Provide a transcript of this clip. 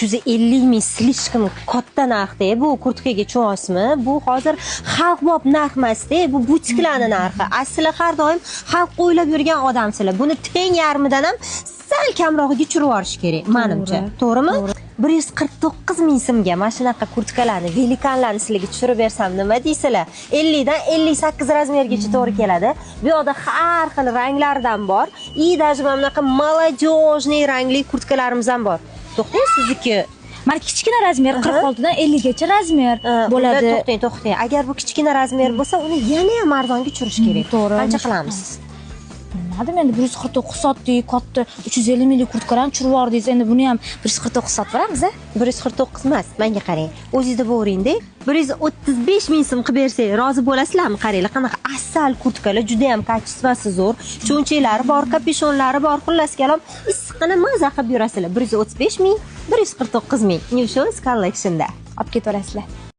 350 ming слишком katta narxda bu kurtkaga, tushunyapsizmi? Bu hozir xalqbop narx emasda, bu butiklarni narxi. Aslida har doim xalq o'ylab yurgan odamsizlar. Buni teng yarmidan ham sal kamrog'iga tushirib yuborish kerak, manimcha. To'g'rimi? 149 ming so'mga mana shunaqa kurtkalarni, великан larni sizlarga tushirib bersam, nima deysizlar? 50 dan 58 размер gacha to'g'ri keladi. Bu yoqda har xil ranglaridan bor и даже mana bunaqa молодежный rangli kurtkalarimiz ham bor. To'xtang, sizniki. Mana, kichkina размер, 46 dan 50 gacha размер Bo'ladi. bo'ladi. To'xtang, to'xtang. Agar bu kichkina размер bo'lsa, uni yana ham arzonga tushirish kerak. To'g'ri. Qancha qilamiz? Bilmadim endi, 149 sotdik, katta 350 minglik kurtkalarni tushirib yubordingiz, endi buni ham 149 sotib yuboramiz, a? 149 emas, manga qarang. O'zingizda bo'ringda. 135 ming so'm qilib bersak, rozi bo'lasizlarmi? Qaranglar, qanaqa asal kurtkalar, juda ham качество si zo'r. Cho'nchaklari bor, kapishonlari bor, xullas kalom, issiqqina maza qilib yurasizlar. 135 ming, 149 ming. New Shoes Collection'da. Olib ketaverasizlar.